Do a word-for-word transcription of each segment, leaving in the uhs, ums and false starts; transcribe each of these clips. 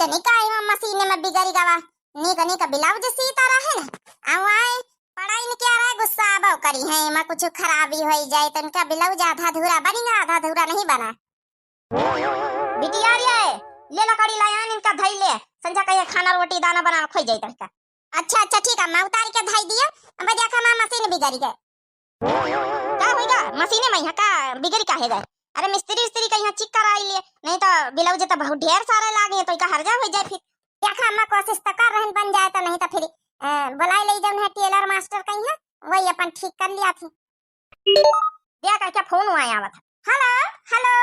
तनिका एमा मशीन में बिगड़ी गवा, नीक नीक ब्लाउज सीता रहे न, आ वहाँ पढ़ाई न क्या रहे, गुस्सा आबो करी है, एमा कुछ खराबी होई जाए तो इनका ब्लाउज आधा अधूरा बनी ना, आधा अधूरा नहीं बना। बिटिया रे, ले लकड़ी लायान इनका धई ले, संझा कहिए खाना रोटी दाना बना खोई जाए तनिका। अच्छा अच्छा ठीक है, मैं उतार के धई दिया, अब देखा मैं मशीन बिगड़ी गए। का होइगा? मशीने में यहाँ का बिगड़ी का है गए? अरे मिस्त्री उस्त्री का यहाँ चेक कराई लिए, नहीं तो ब्लाउज तो बहुत ढेर सारे लागे हैं, तो इका हर्जा हो जाए फिर। देखा अम्मा, कोशिश तो कर रहन बन जाए तो, नहीं तो फिर अ, बुलाई ले जौन है टेलर मास्टर कहीं है, वही अपन ठीक कर लिया थी। देखा क्या फोन हुआ है आवत है। Hello, hello.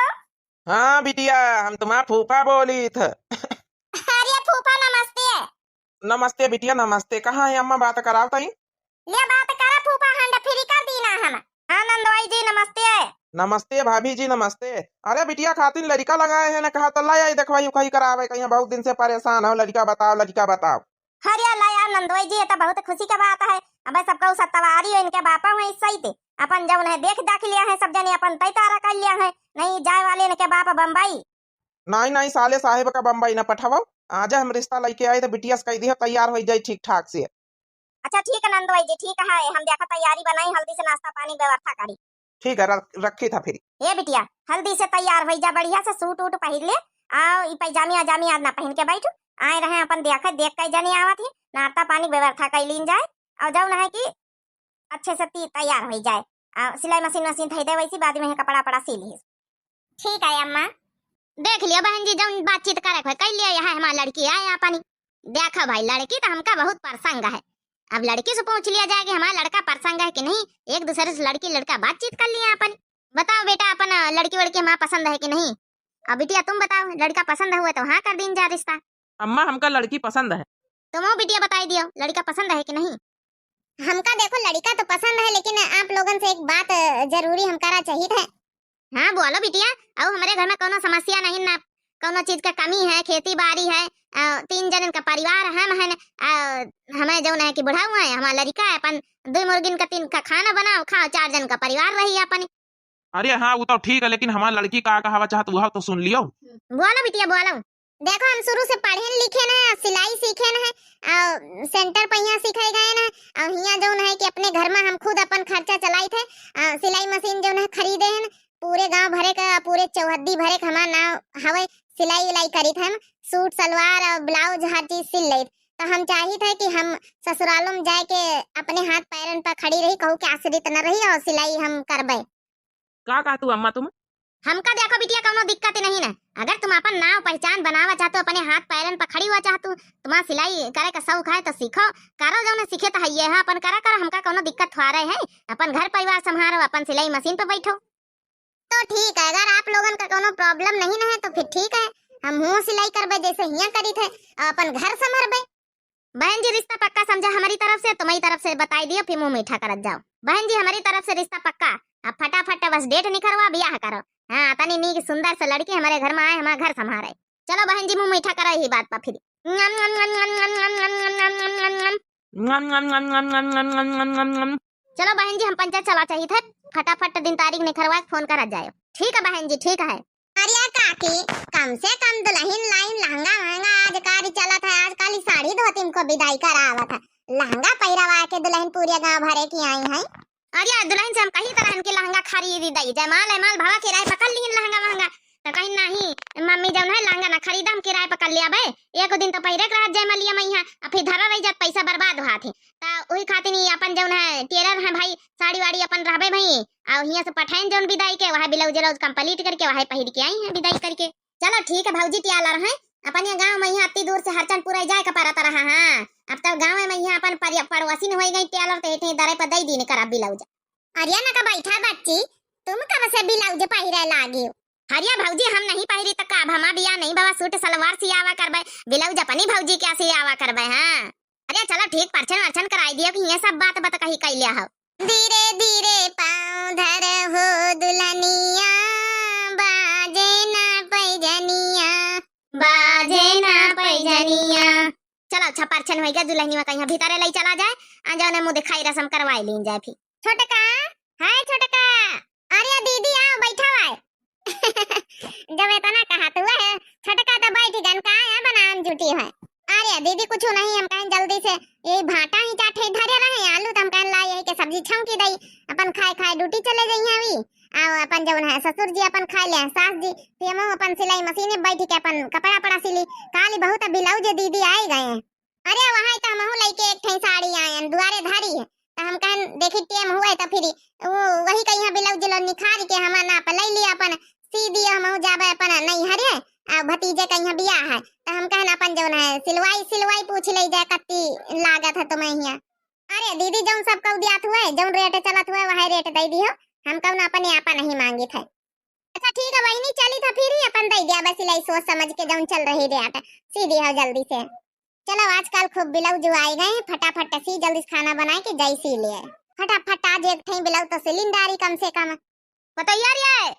हाँ बिटिया, हम तुम्हार फूफा बोली थ। अरे फूफा नमस्ते। नमस्ते बिटिया, नमस्ते। कहाँ है अम्मा, बात कराओ तई। ले बात करा फूफा, hand free कर दी ना हम। हाँ नंदवाई जी नमस्ते। नमस्ते भाभी जी नमस्ते। अरे बिटिया खातिन लड़िका लगाए हैं ना, कहा तो ला आई देखवाई उखाई करावे, कहीं बहुत दिन से परेशान हो, लड़िका बताओ, लड़िका बताओ। अरे ला यार नंदवाई जी, ये तो बहुत खुशी का बात है। अब सबका सत्तवारी हो, इनके बापा हुए सही थे, अपन जौन है देख दाख लिया है सब जने, अपन तय तारा कर लिया है, नहीं जाए वाले इनके बाप बम्बई। नहीं नहीं, साले साहेब का बम्बई न पठावो। आजा हम रिश्ता लइके आए तो बिटिया से कह दिया तैयार हो जाए ठीक ठाक से। अच्छा ठीक है नंदवाई जी, ठीक है, हम देखा तैयारी बनाई, हल्दी से नाश्ता पानी व्यवस्था करी। ठीक है, र-, रखी था फिर। ए बिटिया, हल्दी से तैयार हो जा, बढ़िया से सूट वूट पहिर ले, आ ई पैजामी अजामी आज ना पहन के बैठ, आए रहे अपन देखे, देख के जने आवत ही, नाश्ता पानी व्यवस्था कर लीन जाए, और जौन है कि अच्छे से ती-, तैयार हो जाए, आ सिलाई मशीन वशीन धई दे, वैसी बाद में कपड़ा पड़ा सी ली। ठीक है अम्मा। देख लियो बहन जी, जौन बातचीत करे के होय, कह लियो, यहाँ हमार लड़की आए अपनी। देखो भाई, लड़की तो हमका बहुत पसंद है। अब लड़की से पूछ लिया जाए कि हमार लड़का पसंद है कि नहीं, एक दूसरे से लड़की लड़का बातचीत कर लिए अपनी। बताओ बेटा, अपन लड़की वड़की हमार पसंद है कि नहीं? अब बिटिया तुम बताओ, लड़का पसंद हुआ तो हाँ कर दीन जा रिश्ता। अम्मा, हमका लड़की पसंद है। तुम बिटिया बताई दियो, लड़का पसंद है कि नहीं? हमका देखो लड़का तो पसंद है, लेकिन आप लोगन से एक बात, अ, जरूरी हम करा चाहित है। हाँ बोलो बिटिया, अउ हमरे घर में कौनो समस्या नहीं ना, कौनो चीज का कमी है, खेती बाड़ी है, अ, तीन जनन का परिवार हम हैं, अ, हमें जौन है कि बुढ़ाऊ है, हमार लड़का है, अपन दो मुर्गिन का तीन का खाना बनाओ, खाओ, चार जन का परिवार रही अपन। अरे हाँ, वो तो ठीक है, लेकिन हमार लड़की का कहवा चाहत, वह तो सुन लियो। बोलो बिटिया, बोलो। देखो, हम शुरू से पढ़ेन लिखेन है, सिलाई सीखेन है, अउ सेंटर पे यहाँ सिखाए गएन है, अउ हियाँ जौन है कि अपने घर में हम खुद अपन खर्चा चलाइत है, अ, सिलाई मशीन जौन है खरीदे हैं, पूरे गांव भरे का, पूरे चौहद्दी भरे का हमार नाव हवे, सिलाई उलाई करीत हम, सूट सलवार अउ ब्लाउज हर चीज सिल लेत। तो हम चाहित है कि हम ससुरालों में जाए के अपने हाथ पैरन पर खड़ी रही, कहू के आश्रित न रही अउ सिलाई हम करबे। का कहतू अम्मा तुम? हमका देखो बिटिया, कौनो दिक्कत नहीं ना। अगर तुम अपन नाव पहचान बनावा चाहतो, अपने हाथ पैरन पर खड़ी हुआ चाहतो, तुम्हारा सिलाई करे का शौक है तो सीखो, करो, जौन सीखे तो हइये है, अपन करा करो, हमका कौनो दिक्कत थोड़े है। अपन घर परिवार संभारो, अपन सिलाई मशीन पे बैठो। तो ठीक है, अगर आप लोगन का कौनो problem नहीं ना है तो फिर ठीक है, हम हुओं सिलाई करबे जैसे हियाँ करीत है, अपन घर संभरबे। बहन जी, रिश्ता पक्का समझा हमारी तरफ से, तुम्हारी तरफ से बताई दियो, फिर मुँह मीठा करत जाओ। बहन जी, हमारी तरफ से रिश्ता पक्का। अब फटाफट बस date निकरवा, बियाह करो। हाँ, तनी नीक सुंदर से लड़की हमारे घर में आए, हमारा घर संभारे। चलो बहन जी, मुँह मीठा करो यही बात पर फिर। चलो बहन जी, हम पंचायत चला चाहित है, फटाफट दिन तारीख निकरवा के फोन करा जाए। ठीक है बहन जी, ठीक है। अरे काकी, कम से कम दुलहिन लाइन लहंगा वहंगा, आज कारी चलत है, आजकल ई साड़ी धोती में को बिदाई करावत है, लहंगा पहिरवा के दुलहिन पूरे गांव भरे की आई है। अरे दुलहिन से हम कही तरहन के लहंगा खरीदी दई, जयमाल अयमाल भवा किराए पकड़ लीन लहंगा वहंगा, तो कहीं नहीं मम्मी जौन है लहंगा ना खरीदा, हम किराए पकड़ लिया बे, एक दिन तो पहिरे के रहत जयमलिया में यहाँ, आ फिर धरा रही जात, पैसा बर्बाद हुआ थे। ता उही खातिर ई अपन जौन है टेलर है भाई, साड़ी वाड़ी अपन रहबे भाई, अउ हियाँ से पठाइन जौन बिदाई के, वह ब्लाउज व्लाउज complete करके वह पहिर के आई हैं बिदाई करके। चलो ठीक है भौजी टेलर हैं, अपन ये गाँव में यहाँ अति दूर से हरचनपुर आई जाए का परत रहा। हाँ, अब तो गाँव में यहाँ अपन परि-, पड़ोसिन होइ गई टेलर, तो इतने दरे पर दई दीन करा ब्लाउज। अरे ना का बैठा बच्ची, तुम कब से ब्लाउज पहिरे लागी? अरे भौजी हम नहीं पहिरी त का, अब हमार बियाह नहीं भवा, सूट सलवार सियावा करबे, ब्लाउज अपनी भौजी क्या सियावा करबे। हाँ अरे चलो ठीक, परछन वरछन कराई दियो कि ये सब बात बत कही कैलिया हो। धीरे धीरे पाँव धर हो दुल्हनिया, बाजे ना पैजनिया, बाजे ना पैजनिया। चलो अच्छा परछन होइ गया, दुल्हनिया कहीं भीतरे लई चला जाए, आ जौने मुँह दिखाई रसम करवाई लीन जाए फिर। छोटका, हाय छोटका, अरे दीदी आओ बैठा हुआ है। जब इतना कहा तू है, छोटका तो बैठ गन का है बनाम छुट्टी है। अरे दीदी, कुछ नहीं, हम कहेन जल्दी से यही भाटा ही चार ठे धरे रहे आलू, तो हम कहेन ला यही के सब्जी छौंकी दई, अपन खाए खाए ड्यूटी चले जइहें अभी। और अपन जौन है ससुर जी अपन खाए ले, सास जी, तो हम अपन सिलाई मशीन में बैठ के अपन कपड़ा पड़ा सिली। काली बहुत ब्लाउज दीदी आए गए हैं। अरे वहाँ तो हमहू लइके एक ठे साड़ी आयन, दुआरे धरी है। तो हम कहेन देखी टेम हुए तो फिर वो वही कहीं ब्लाउज लो निखार के हम नाप ले लिए, अपन सी दिए, हमहू जाबे अपन नैहरे। आ भतीजे कहीं बियाह है, तो हम कहेन अपन जौन है सिलवाई सिलवाई पूछ ले जाए कत्ती लागत है तुम्हें हियाँ। अरे दीदी, जौन सब कौ दियात हुए, जौन रेट चलत हुए, वही रेट दे दियो। हम कौन अपने आपा नहीं मांगित है। अच्छा ठीक है बहिनी, चली था फिर ही अपन दे दिया बस सिलाई सोच समझ के जौन चल रही रेट सी दियो जल्दी से। चलो आजकल खूब ब्लाउज आए गए हैं, फटाफट सी जल्दी से खाना बनाए के जई सी लिए। फटाफट आज एक ठे ब्लाउज तो सिलिन डारी कम से कम। पतोहिया रे।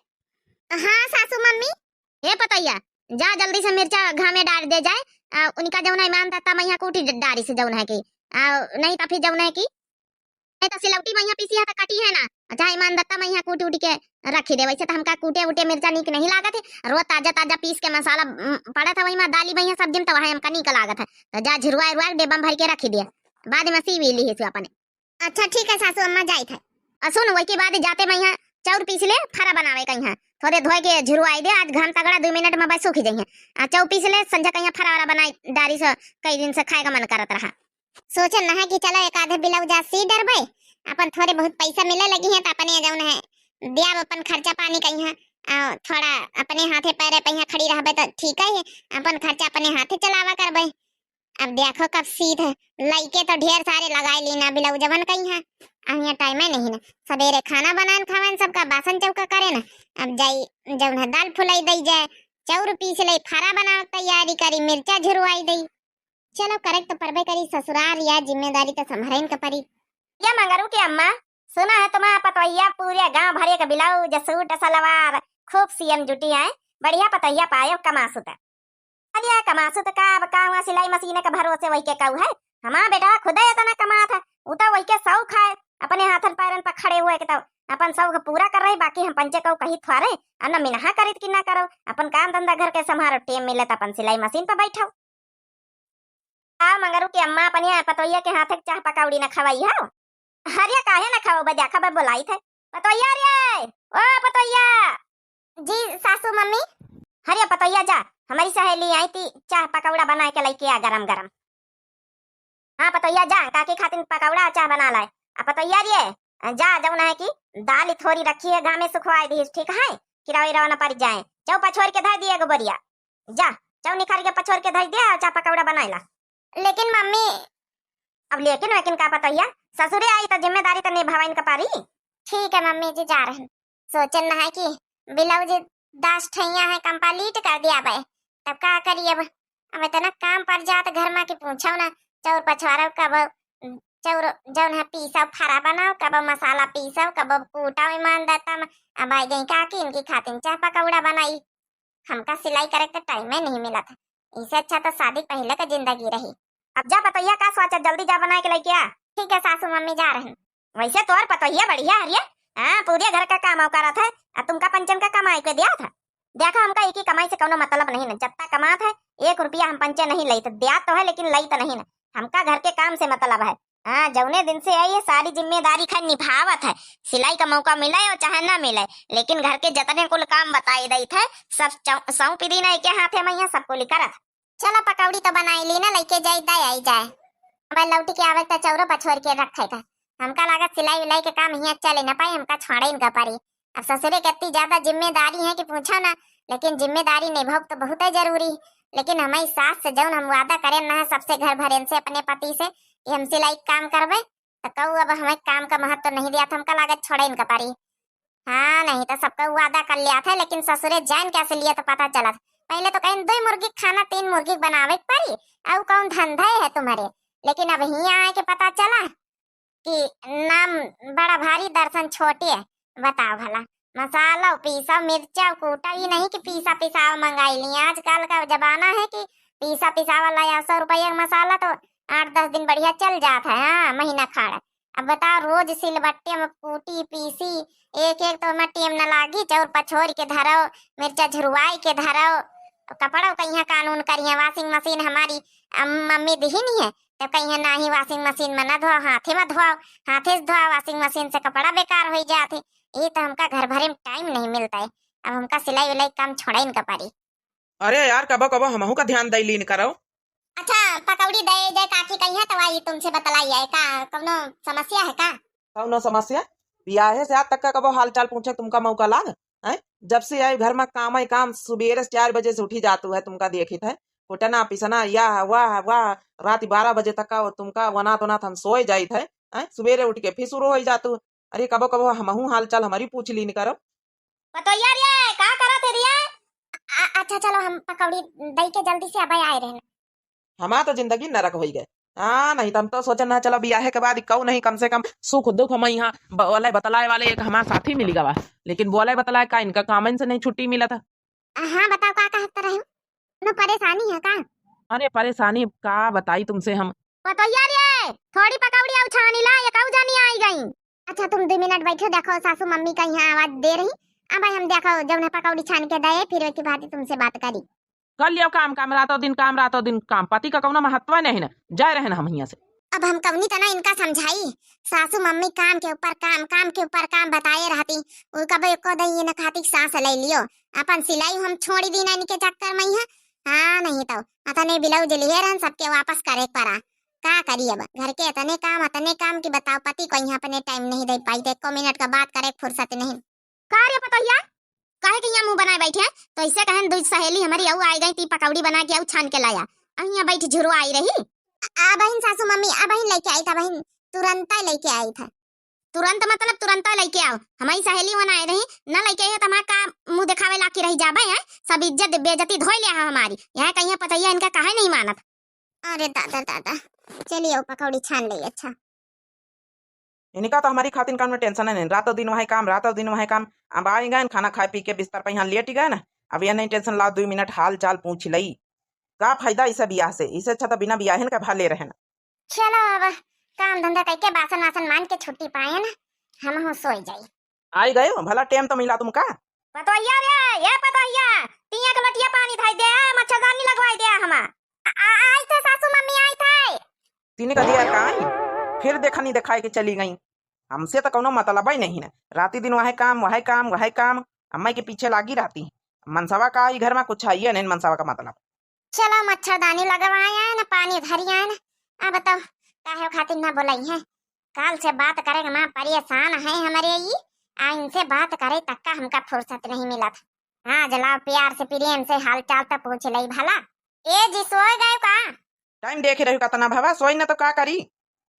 हाँ सासू मम्मी। ए पतोहिया, जा जल्दी से मिर्चा घामे डार दे जाए। आ, उनका जौन है ईमान दत्ता मैया कूटी ड-, डारी से जौन है कि, आ, नहीं तो फिर जौन है कि, नहीं तो सिलौटी मैया पीसी है तो कटी है ना। अच्छा ईमान दत्ता मैया कूट उट के रखी दे। वैसे तो हमका कूटे उटे मिर्चा नीक नहीं लागत है, रोज ताजा ताजा पीस के मसाला, उम, पड़ा था वही में दाली मैया सब्जी में तो वही हमका नीक लागत है। तो जा झिरुआ रुआ के डेबा में भर के रखी दे, बाद में सीवी ली है अपने। अच्छा ठीक है सासू अम्मा, जाइत है। आ सुन, वही के बाद जाते मैया चाउर पीस ले, फरा बनावे कहीं है। थोड़े धोए के झुरवाई दे, आज घाम तगड़ा, दो मिनट में बस सूख जाइए। आ चाउर पीस ले, संझा कहीं फरा वरा बनाई डारी से, कई दिन से खाए का मन करत रहा। सोचन न है कि चलो एक आधे ब्लाउज आज सी डरबे, अपन थोड़े बहुत पैसा मिले लगी है तो अपने जौन है दियाब अपन खर्चा पानी कहीं है। आ, थोड़ा अपने हाथे पैरे पे यहाँ खड़ी रहबे तो ठीक है, अपन खर्चा अपने हाथे चलावा करबे। अब देखो कब सीध लइके तो ढेर सारे लगाए लीना ब्लाउजवन कहीं है। अब यहाँ टाइम नहीं ना, सवेरे खाना बनान खावन सबका बासन चौका करे ना। अब जाई जौन है दाल फुलाई दई जाए, चाउर पीस ले, फरा बनावे के तैयारी करी, मिर्चा झुरवाई दई। चलो करे के तो परबे करी ससुरार, या जिम्मेदारी तो संभरेन के परी। या मंगरू के अम्मा, सुना है तुम्हारा पतोहिया पूरे गांव भरे के ब्लाउज सूट सलवार खूब सियन जुटी है, बढ़िया पतोहिया पायो कमासुत। अरे कमासुत का, अब का हुआ सिलाई मशीन के भरोसे वही के कहू है, हमार बेटा खुदे इतना कमात है, उ तो वही के शौक है, अपने हाथन पैरन पर खड़े हुए के तो अपन शौक पूरा कर रही, बाकी हम पंचे को कही थ्वारे, और न मिनहा करीत कि ना करो, अपन काम धंधा घर के संभारो, टेम मिले तो अपन सिलाई मशीन पर बैठो। आ मंगरू के अम्मा अपने पतोहिया के हाथे के चाह पकौड़ी न खवाई हो। हरिया काहे न खाओ बजा खबर बोलाई थे। पतोहिया रे, ओ पतोहिया। जी सासू मम्मी। हरिया पतोहिया जा, हमारी सहेली आई थी, चाह पकौड़ा बना के लेके आ गरम गरम। हाँ पतोहिया जा, काकी खातिर पकौड़ा चाह बना लाए। आ पतोहिया रे, जा जौन है कि दाल थोड़ी रखी है, घामे सुखवाए दी, ठीक है, किरावे रवा न पड़ जाए। चौ पछोर के धर दिए एगो बोरिया। जा, चौ निखार के पछोर के धर दिया, चाह पकौड़ा बनाए ला। लेकिन मम्मी। अब लेकिन वेकिन का पतोहिया, ससुरे आई तो जिम्मेदारी तो निभावाइन का पारी। ठीक है मम्मी जी, जा रहन। सोचन न है कि ब्लाउज दस ठैया है, कंप्लीट कर दिया बे, तब का करी अब। अब इतना काम पड़ जात घर में कि पूछो ना, चौर पछवारो कब, चौर जौन है पीसो फरा बनाओ, कब मसाला पीसो, कब कूटो ईमान दत्ता में। अब आई गई काकी, इनकी खातिर चाह पकौड़ा बनाई। हमका सिलाई करे के तो टाइम ही नहीं मिला था, इससे अच्छा तो शादी पहले का जिंदगी रही। अब जा पतोहिया का सोचा, जल्दी जा बनाए के लेके आ। ठीक है सासू मम्मी, जा रहे हैं। वैसे तोर पतोहिया बढ़िया हरिया, हाँ पूरे घर का काम करत है, आ तुमका पंचन का कमाई के दिया था। देखा हमका एक ही कमाई से कोनो मतलब नहीं ना, जत्ता कमात है एक रुपया हम पंचे नहीं लई, तो दिया तो है लेकिन लई तो नहीं ना, हमका घर के काम से मतलब है। हाँ जौने दिन से आई है सारी जिम्मेदारी खैर निभावत है, सिलाई का मौका मिले और चाहे ना मिले, लेकिन घर के जतने कुल काम बताई दई थे सब चौ-, सौंपी दी ना के हाथे में, यहाँ सब कुल करत। चलो पकौड़ी तो बनाई ली ना, लेके जाई दे आई जाए। अब लौटी के आवे तो चौरो पछोर के रखे था। हमका लागत सिलाई उलाई के काम हियाँ चले न पाई, हमका छोड़े इनका परी। अब ससुरे के इतनी ज्यादा जिम्मेदारी है कि पूछो ना, लेकिन जिम्मेदारी निभाव तो बहुत है जरूरी। लेकिन हमारी सास से जौन हम वादा करें ना सबसे घर भरेन से अपने पति से कि हम सिलाई के काम करबे, तो कहू अब हमें काम का महत्व नहीं दिया था, हमका लागत छोड़े इनका परी। हाँ, नहीं तो सबका वादा कर लिया था, लेकिन ससुरे जान के असलियत पता चलत। पहले तो कहें दो मुर्गी खाना, तीन मुर्गी बनावे के परी, और कौन धंधा है तुम्हारे। लेकिन अब हियाँ आए के पता चला कि नाम बड़ा भारी दर्शन छोटे है। बताओ भला, मसाला पीसा, मिर्चा कूटा, ये नहीं कि पीसा पिसावा मंगाई ली। आजकल का जमाना है कि पीसा पिसावा लाया, सौ रुपया का मसाला तो आठ दस दिन बढ़िया चल जात है, हाँ, महीना खाड़। अब बताओ, रोज सिलबट्टे में कूटी पीसी, एक एक तो में टेम न लागी, चौर पछोर के धरो, मिर्चा झुरवाई के धरो, कपड़ा कहिया कानून करिया, washing machine हमारी अम-, मम्मी दिही नहीं है, तो कहिया नाही washing machine में ना धोआओ, हाथे में धोआओ, हाथे से धोआओ, washing machine से कपड़ा बेकार हो जात है। ये तो हमका घर भरे में time नहीं मिलता है, अब हमका सिलाई उलाई काम छोड़े इनका पड़ी। अरे यार, कबो कबो हमहू का ध्यान दे लीन करो। अच्छा, पकौड़ी दे दे काकी कहिया तो आई तुमसे बतलाई है का, कौनो समस्या है का? कौनो समस्या? बियाहे से आज तक का कबो हाल चाल पूछे तुमका मौका लाग? हैं? जब से आई घर में काम ही काम, सुबेरे से चार बजे से उठी जातू है, तुमका देखित है, कुटना पिसना, या वाह वाह, रात बारह बजे तक का तुमका वनात वनात हम सोए जाइत है, हैं? सुबेरे उठ के फिर शुरू हो जातू। अरे कबो कबो हमहू हाल चाल हमारी पूछ लीन करो। पतोहिया रे, का करत है रे? आ, अच्छा चलो हम पकौड़ी दई के जल्दी से अबे आए रहन। हमार तो जिंदगी नरक होई गए। हाँ, नहीं तो हम तो सोचन ना, चलो बियाहे के बाद कऊ नहीं, कम से कम सुख दुख में यहाँ बोले बतलाए वाले एक हमार साथी मिली गवा, लेकिन बोले बतलाए का इनका काम से नहीं छुट्टी मिलत। हाँ बताओ का कहत रहे हो? न परेशानी है का? अरे परेशानी का बताई तुमसे हम। पतोहिया रे, थोड़ी पकौड़ी आउ छानी ला, एक आउ जानी आई गई। अच्छा तुम दो मिनट बैठो, देखो सासू मम्मी का यहाँ आवाज दे रही। अब हम देखो जब उन्हें पकौड़ी छान के दे, फिर एक बात तुमसे बात करी। कर लियो काम, काम रातों दिन काम, रातों दिन काम, पति का कौनो महत्व नहीं ना, जाए रहन हम हियाँ से। अब हम कवनी तना इनका समझाई, सासू मम्मी काम के ऊपर काम, काम के ऊपर काम बताए रहती। उ कबो एको दिन ये न कहती सांस ले लियो, अपन सिलाई हम छोड़ी दी ना इनके चक्कर में ही है। हाँ नहीं तो अतने ब्लाउज लिए रहन सबके वापस करे पड़ा। का करी अब, घर के इतने काम, इतने काम कि बताओ, पति को यहाँ अपने time नहीं दे पाई, तो एको मिनट का बात करे फुर्सत नहीं। का रे पतोहिया, काहे के यहाँ मुंह बनाए बैठे हैं? तो ऐसे कहन दू सहेली हमारी अउ आई गई, ती पकौड़ी बना के अउ छान के लाया, अउ यहाँ बैठ झुरवा आई रही। आ बहिन सासू मम्मी, आ बहिन लेके आई था बहिन, तुरंत लेके आई था। तुरंत मतलब तुरंत लेके आओ, हमारी सहेली वन आए रही, न लेके आई है तो हमारा का मुंह दिखावे लाग के रह जाबे हैं? सब इज्जत बेइज्जती धोई ले है हमारी, यहाँ कहिया पतोहिया इनका काहे नहीं मानत। अरे दादा दादा, चलिए वो पकौड़ी छान ले। अच्छा इनका तो हमारी खातिर काम में tension है नहीं, रातों दिन वही काम, रातों दिन वही काम। अब आ गए खाना खाए पी के बिस्तर पे यहाँ लेट गए ना, अब ये नहीं tension लाओ, दो मिनट हाल चाल पूछ लई। का फायदा इसे बियाह से, इसे अच्छा तो बिना बियाहे न का भले रहे ना। चलो अब काम धंधा करके बासन वासन मान के छुट्टी पाए ना, हम हो सोई जाई। आई गए हो, भला टेम तो मिला तुमका। पतोहिया रे, ए पतोहिया, तिया के लोटिया पानी धाई दे, मच्छरदानी लगवाई दे हमा। आ, आ, आई थे सासू मम्मी, आई थे। तीने का दिया काई, फिर देखा नहीं दिखाए के चली गई। हमसे तो कौनो मतलब ही नहीं ना, राती दिन वह काम, वह काम, वह काम, अम्मा के पीछे लागी रहती। मनसवा का ई घर में कुछ है नहीं, मनसवा का मतलब। चलो मच्छरदानी लगवाए आए ना, पानी धरी आए ना। अब बताओ काहे खातिर ना बोलाई है? काल से बात करे के माँ परेशान है हमारे ई, आ इनसे बात करे तक का हमका फुर्सत नहीं मिलत। हाँ जलाओ प्यार से प्रेम से हाल चाल तो पूछ लई भला। ए जी सोए गए का? Time देखे रही कतना भवा, सोई ना तो का करी?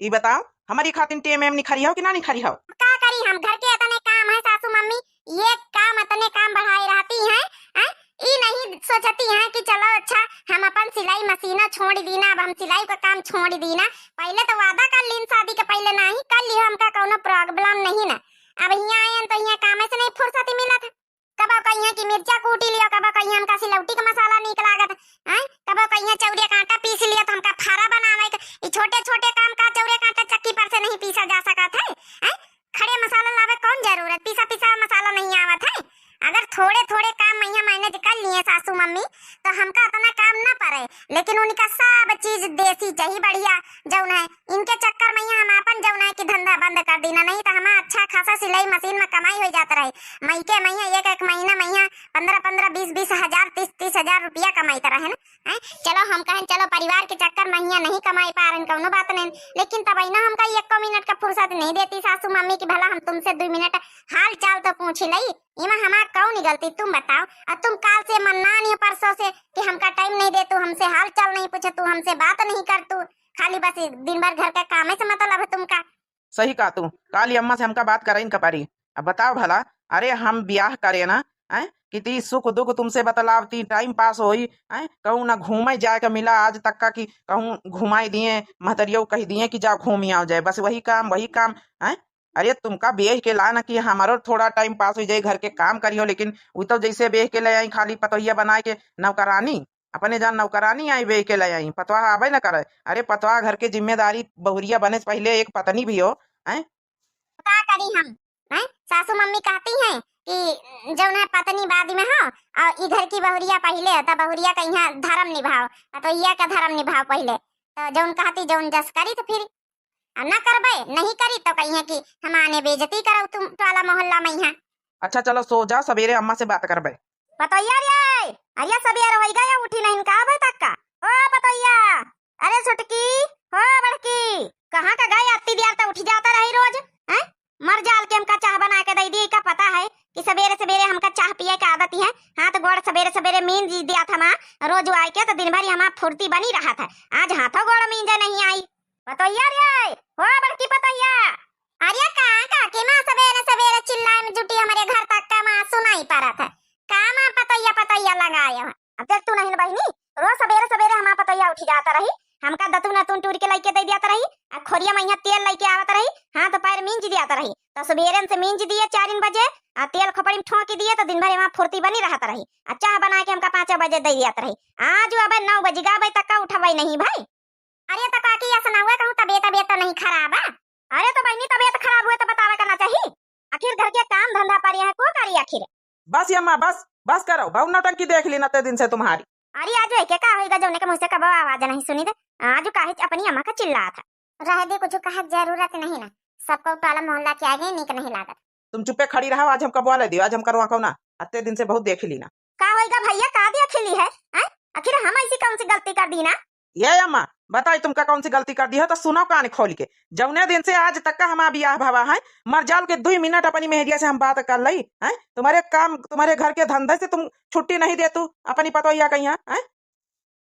ई बताओ, हमारी खातिर टेम एम निखरी हो कि ना निखरी हो? का करी हम, घर के इतने काम है सासू मम्मी, ये काम इतने काम बढ़ाए रहती हैं, हैं? ई नहीं सोचती हैं कि चलो अच्छा हम अपन सिलाई मशीना छोड़ दीना, अब हम सिलाई का काम छोड़ दीना। पहले तो वादा कर लीन शादी के पहले, नहीं कर लियो हमका कौनो problem नहीं ना। अब यहाँ आए हैं तो यहाँ काम से नहीं फुर्सत मिलत। कबो कहिए कि मिर्चा कूटी लियो, कबो कहिए हमका सिलौटी का मसाला नीक लागत, हैं? कबो कहिए चौरे का आटा पीस लियो तो हमका फारा बनावे के। ई छोटे छोटे काम का चौरे का आटा चक्की पर से नहीं पीसा जा सकत है, हैं? खड़े मसाला लावे कौन जरूरत, पीसा पीसा मसाला नहीं आवत है। अगर थोड़े थोड़े काम मैया manage कर लिए सासू मम्मी तो हमका इतना काम ना पड़े, लेकिन उनका सब चीज देसी चाहिए बढ़िया, जौन है इनके चक्कर में यहाँ हम आपन जौन है कि धंधा बंद कर दीना, नहीं तो हमार अच्छा खासा सिलाई मशीन में कमाई हो जात रहे। मई के महीना एक एक महीना में यहाँ पन्द्रह पन्द्रह, बीस बीस हजार, तीस तीस हजार रुपया कमाइत रहे ना। हैं? चलो हम कहें चलो परिवार के चक्कर में यहाँ नहीं कमाई पा रहे, कौनो बात नहीं, लेकिन तब ना हमका एको मिनट का फुर्सत नहीं देती सासू मम्मी कि भला हम तुमसे दो मिनट हाल चाल तो पूछ लई। इमा हमार कौन गलती तुम बताओ? और तुम काल से मन्ना नहीं परसों से कि हमका time नहीं दे, तू हमसे हाल चाल नहीं पूछे, तू हमसे बात नहीं कर, तू खाली बस दिन भर घर के कामे से मतलब है तुमका। सही कहा तू, काली अम्मा से हमका बात कराइन का परी। अब बताओ भला, अरे हम ब्याह करे ना, हैं, कितनी सुख दुख तुमसे बतलावती, time pass होई, हैं, कहूँ ना घूमे जाए का मिला आज तक का कि कहूँ घुमाई दिए, महतरियो कह दिए कि जाओ घूमी आओ जाए, बस वही काम, वही काम, हैं। अरे तुमका ब्याह के ला ना कि हमारो थोड़ा time pass हो जाए, घर के काम करियो, लेकिन वो तो जैसे ब्याह के ले आई खाली पतोहिया बनाए के नौकरानी, अपने जान नौकरानी आई बे के ले आई, पतवा आबे न करे। अरे पतवा घर के जिम्मेदारी बहुरिया बने से पहले एक पत्नी भी हो, हैं? का करी हम, हैं? सासू मम्मी कहती हैं कि जौन है पत्नी बाद में हो, और ई घर की बहुरिया पहिले, तो बहुरिया का यहाँ धर्म निभाओ, पतोहिया का धर्म निभाओ पहिले। तो जौन कहती, जौन जस करी, तो फिर अब ना करबे, नहीं करी तो कहिए कि हमाने बेइज्जती करौ तुम टोला मोहल्ला में यहाँ। अच्छा चलो सो जाओ, सवेरे अम्मा से बात करबे। पतोहिया रे, अरे सवेर होइ गया, उठी नहीं का अबे तक का? ओ पतोहिया, अरे छुटकी, हो बड़की, कहाँ का गए? अत्ती देर तो उठ जाता रही रोज, हैं? मर जाल के हमका चाह बना के दे दी, का पता है कि सवेरे सवेरे हमका चाह पिए के आदत है। हाथ गोड़ सवेरे सवेरे मींज दिया था माँ, रोज आए के तो दिन भर हमार फुर्ती बनी रहा था। आज हाथों गोड़ मींजे नहीं आई। पतोहिया रे, हो बड़की पतोहिया। अरे का, का के माँ सवेरे सवेरे चिल्लाए में जुटी, हमारे घर तक का माँ सुनाई पड़त है। का माँ पतोहिया पतोहिया लगाए हो? अब देख तू नहीं न बहिनी, रोज सवेरे सवेरे हमार पतोहिया उठी जात रही, हमका दतुन अतुन टूर के लइके दे दियात रही, आ खोरिया में यहाँ तेल लइके आवत रही, हाथ पैर मींज दियात रही। तो सवेरे से मींज दिए चारिन बजे, आ तेल खोपड़ी में ठोंकी दिए तो दिन भर हमार फुर्ती बनी रहत रही, आ चाह बना के हमका पाँच बजे दे दियात रही। आज अबे नौ बज गा, अबे तक का उठबे नहीं भाई। अरे तो काकी, ऐसा ना हुआ कहूँ तबीयत, तबीयत तो नहीं खराब है? अरे तो बहिनी, तबीयत खराब हुए तो बतावे का ना चाहिए? आखिर घर के काम धंधा पर यहाँ को करी आखिर? बस ये अम्मा, बस, बस करो, बहुत नौटंकी देख ली ना ते दिन से तुम्हारी। अरे आज एके का होइगा जौने के मुँह से कबो आवाज नहीं सुनी दे, आज काहे अपनी अम्मा का चिल्ला था। रह दे, कुछ कहे के जरूरत नहीं ना, सबको टोला मोहल्ला के आगे नीक नहीं लागत। तुम चुप्पे खड़ी रहो, आज हमका बोले दियो, आज हम करवा को ना, अत्ते दिन से बहुत देख ली ना। का होइगा भैया, का देख ली है, हैं? आखिर हम ऐसी कौन सी गलती कर दी ना? ये अम्मा, बताई तुमका कौन सी गलती कर दी है, तो सुनो कान खोल के। जौने दिन से आज तक का हमार बियाह भवा है, मर जाल के दुई मिनट अपनी मेहरिया से हम बात कर लई, हैं? तुम्हारे काम, तुम्हारे घर के धंधे से तुम छुट्टी नहीं दे तू अपनी पतोहिया कहिया, हैं?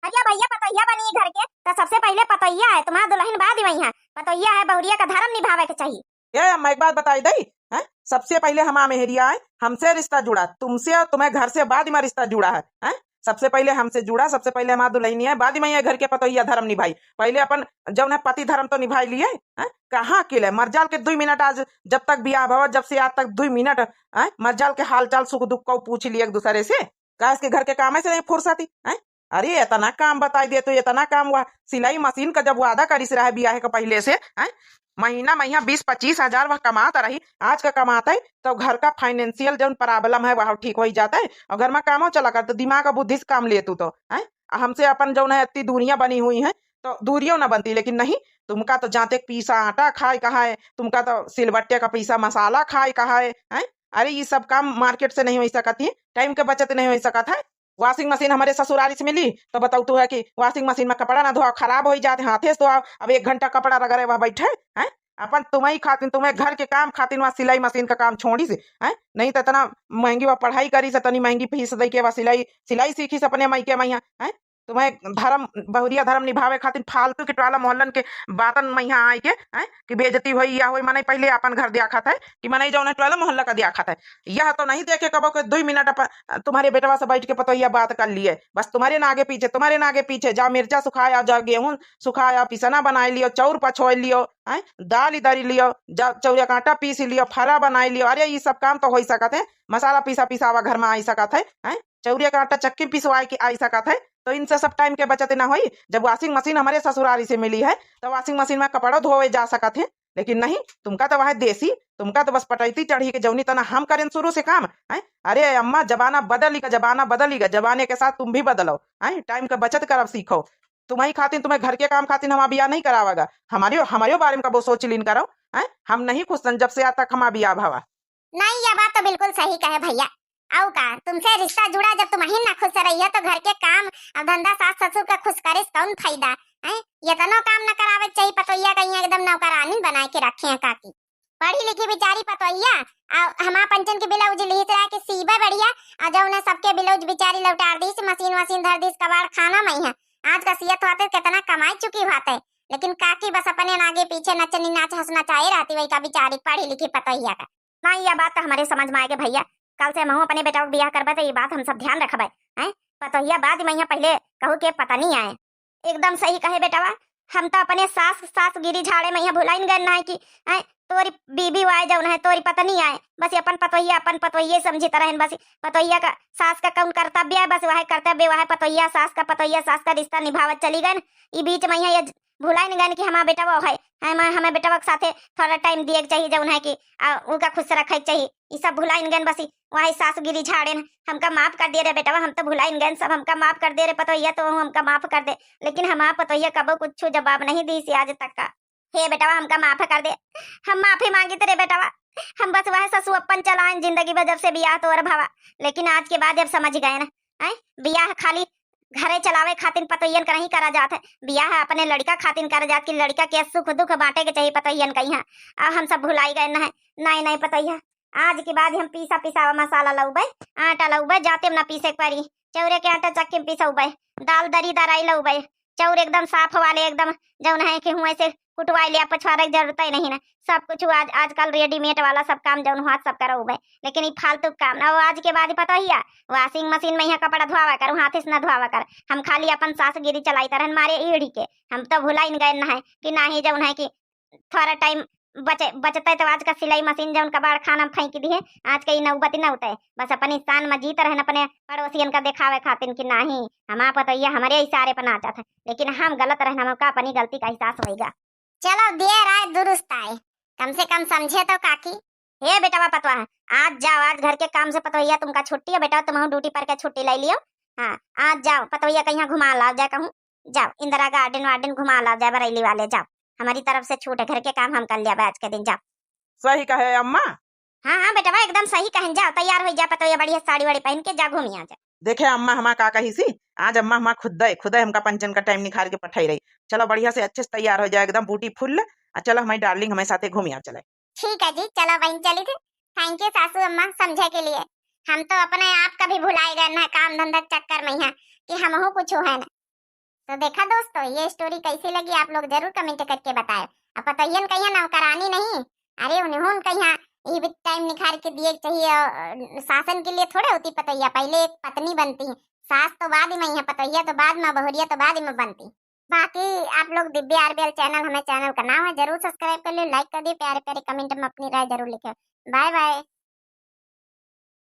अरे भैया, पतोहिया बनी घर के, तो सबसे पहले पतोहिया है, तुम्हारा दुल्हन बाद में है। पतोहिया है, बहुरिया का धर्म निभावे के चाहिए। ए अम्मा, एक बात बताई दई, हैं? सबसे पहले हमार मेहरिया आए, हमसे रिश्ता जुड़ा, तुमसे और तुम्हें घर से बाद में रिश्ता जुड़ा है, हैं? सबसे पहले हमसे जुड़ा, सबसे पहले हमार दुल्हनिया है, बाद में ये घर के पतोहिया धर्म निभाई। पहले अपन जौन है पति धर्म तो निभाई लिए, हैं? कहाँ अकेले? मरजाल के दुई मिनट आज जब तक बियाह भवा, जब से आज तक दुई मिनट, हैं? मरजाल के हालचाल सुख दुख को पूछ लिए एक दूसरे से। काहे के घर के काम से नहीं फुर्सती, हैं? अरे, इतना काम बताई दे, तो इतना काम हुआ। सिलाई मशीन का जब वादा करिस रहे बियाह के पहले से, हैं? महीना, महीना बीस पच्चीस हजार वह कमात रही, आज का कमात है, तो घर का financial जौन problem है, वह ठीक होइ जात है, और घर में कामो चला कर, तो दिमाग और बुद्धि से काम ले तू तो, हैं? आ हमसे अपन जौन है, इतनी दूरियां बनी हुई हैं, तो दूरियों ना बनती, लेकिन नहीं, तुमका तो जाते पीसा आटा खाए कहा है, तुमका तो सिलबट्टे का पीसा मसाला खाए कहा है, हैं? अरे, ये सब काम market से नहीं होइ सकत है, time के बचत नहीं होइ सकत है। Washing machine हमरे ससुरारी से मिली, तो बताऊ तू है कि washing machine में कपड़ा ना धोआ, खराब होइ जात, हाथे से धोआ। अब एक घंटा कपड़ा रगड़े वह बैठे, हैं? अपन तुम्हें खातिर, तुम्हें घर के काम खातिर वहाँ सिलाई मशीन का काम छोड़ी से, हैं? नहीं तो इतना महंगी वह पढ़ाई करी से, इतनी महंगी फीस दे के वह सिलाई, सिलाई सीखी से अपने मायके में यहाँ, हैं? तुम्हें धर्म, बहुरिया धर्म निभावे खातिर फालतू के टोला मोहल्लन के बातन में यहाँ आए के, हैं? कि बेइज्जती होई या होई, मनई पहले अपन घर देखत है कि मनई जौन है टोला मोहल्ला का देखत है। यह तो नहीं देखे कबो के दुई मिनट अपन तुम्हारे बेटवा से बैठ के पतोहिया बात कर लिए, बस तुम्हारे ना आगे पीछे, तुम्हारे ना आगे पीछे, जा मिर्चा सुखाया, जा गेहूं सुखाया, पिसना बनाई लियो, चाउर पछोई लियो, हैं, दाल दरी लियो, जा चौरिया का आटा पीस लियो, फरा बनाई लियो। अरे, ये सब काम तो होइ सकत है, मसाला पीसा पिसावा घर में आई सकत है, हैं, चौरिया का आटा चक्की पिसवाए के आई सकत है, तो इनसे सब time के बचत ना होई। जब washing machine हमरे ससुरारी से मिली है, तो washing machine में कपड़ों धोवे जा सकत है, लेकिन नहीं, तुमका तो वह देसी, तुमका तो बस पटैती चढ़ी के जौनी तना हम करें शुरू से काम, हैं? अरे अम्मा, जमाना बदली का, जमाना बदली का, जमाने के साथ तुम भी बदलो, हैं? Time का बचत करब सीखो। तुम्हारी खातिर, तुम्हें घर के काम खातिर हमार बियाह नहीं करावागा। हमारे, हमारे बारे में कबो सोच लीन करो, हैं? हम नहीं खुश सन जब से आज तक हमार बियाह भवा। नहीं, यह बात तो बिल्कुल सही कहे भैया। अउ का, तुमसे रिश्ता जुड़ा, जब तुम ही ना खुश रही है, तो घर के काम और धंधा सास ससुर का खुश करे से कौन फायदा, हैं? ये तनो काम न करावे के चाहिए, पतोहिया कहीं एकदम नौकरानी बनाए के रखे हैं काकी। पढ़ी लिखी बेचारी पतोहिया, आ हमार पंचन के blouse लिहित रहा कि सीबे बढ़िया, आ जौन है सबके blouse बेचारी लौटार दीस, मशीन वशीन धर दीस कबाड़ खाना में है। आज का सियत होते कितना कमाई चुकी होते, लेकिन काकी बस अपने नागे पीछे नचनी नाच हंस नचाए रहती, वही का बेचारी पढ़ी लिखी पतोहिया का। नहीं, यह बात तो हमारे समझ में आएगी भैया, कल से हमहू अपने बेटा के बियाह करबे तो ये बात हम सब ध्यान रखबे, हैं? पतोहिया बाद में यहाँ पहले कहू के पता नहीं आए। एकदम सही कहे बेटवा, हम तो अपने सास, सास गिरी झाड़े में यहाँ भुलाइन गए ना है कि, हैं, तोरी बीबी आए जौन है, तोरी पत्नी आए, बस ये अपन पतोहिया, अपन पतोहिए समझित रहन, बस पतोहिया का, सास का कौन कर्तव्य है, बस वह कर्तव्य वह पतोहिया, सास का पतोहिया, सास का रिश्ता निभावत चली गए। ई बीच में यहाँ ये भुलाइन गएन कि हमार बेटवा है, हम, हमें बेटवा के साथे थोड़ा टाइम दिए के चाहिए, जौन है कि, आ, उनका खुश रखे के चाहिए। ई सब भुलाइन गएन, बस ई वही सासगिरी झाड़ेन। हमका माफ कर दे रे बेटवा, हम तो भुलाइन गएन सब, हमका माफ कर दे रे पतोहिया, तो हमका माफ कर दे। लेकिन हमार पतोहिया कबो कुछ जवाब नहीं दी सी आज तक का। हे बेटवा, हमका माफ कर दे, हम माफी मांगित रे बेटवा। हम बस वह ससु अपन चलाएन जिंदगी भर, जब से बियाह तोर भवा। लेकिन आज के बाद अब समझ गएन, हैं? बियाह खाली घरे चलावे खातिर पतोहियन का नहीं करा जात है, बियाह अपने लड़का खातिर करा जात कि लड़का के सुख दुख बांटे के चाहिए पतोहियन का यहाँ। अब हम सब भुलाई गएन है। नहीं, नहीं पतोहिया, आज के बाद हम पीसा पिसावा मसाला लउबे, आटा लउबे, जाते हम ना पीसे के परी, चौरे के आटा चक्की में पिसउबे, दाल दरी दराई लउबे, चाउर एकदम साफ वाले, एकदम जौन है कि हुए से कुटवाई लिया, पछवारे के जरूरत ही नहीं ना। सब कुछ आज, आजकल रेडीमेड वाला सब काम जौन हुआ सब करो उबे, लेकिन ई फालतू के काम ना। वो आज के बाद पतोहिया, वॉशिंग मशीन में यहाँ कपड़ा धोआवा कर, हाथ से ना धोआवा कर। हम खाली अपन सासगिरी चलाइत रहन मारे ईढ़ी के। हम तो भुलाइन गए ना है कि ना ही जौन है कि थोड़ा टाइम बचे, बचते तो आज का सिलाई मशीन जौन कबाड़ खाना में फेंक दिए, आज का ई नौबत न उठे। बस अपनी शान में जीत रहन, अपने पड़ोसियन का दिखावे खातिर कि नाही, हमार पतोहिया हमरे इशारे पर नाचत है, लेकिन हम गलत रहन, हमका अपनी गलती का एहसास होइगा। चलो, देर आए दुरुस्त आए, कम से कम समझे तो काकी। हे बेटवा पतवा, आज जाओ, आज घर के काम से पतोहिया तुमका छुट्टी है बेटा, तुम ड्यूटी पर के छुट्टी ले लियो। हाँ, आज जाओ, पतोहिया कहीं घुमा लाओ जाए कहूँ, जाओ इंदिरा गार्डन वार्डन घुमा लाओ जाए, बरेली वाले जाओ, हमारी तरफ से छूट है, घर के काम हम कर लिया आज के दिन, जाओ। सही कहे अम्मा। हाँ, हाँ बेटवा, एकदम सही कहन, जाओ तैयार हो जा पतोहिया, बढ़िया साड़ी वाड़ी पहन के जा, घूमी आ जा। देखे अम्मा हमार का कही सी, आज अम्मा हमार खुदे, खुदे हमका पंचन का टाइम निकाल के पठाई रही। चलो बढ़िया से अच्छे से तैयार हो जाए, एकदम ब्यूटीफुल। आ चलो हमारी डार्लिंग हमारे साथे घूमी आ चले। ठीक है जी, चलो बहन चली थी। थैंक यू सासू अम्मा समझे के लिए। हम तो अपने आप का भी भुलाए गए ना काम धंधा के चक्कर में यहाँ कि हमहू कुछ है ना। तो देखा दोस्तों, ये स्टोरी कैसी लगी आप लोग जरूर कमेंट करके बताए। अब पतोहियन कहिया नौकरानी नहीं, अरे उन्होंने कहिया ये भी टाइम निकाल के दिए के चाहिए। और, अ, शासन के लिए थोड़े होती पतोहिया, पहले एक पत्नी बनती, सास तो बाद में है, पतोहिया तो बाद में, बहुरिया तो बाद में बनती। बाकी आप लोग दिव्या आरबीएल चैनल, हमें चैनल का नाम है, जरूर सब्सक्राइब कर लियो, लाइक कर दियो, प्यारे प्यारे कमेंट में अपनी राय जरूर लिखे। Bye bye.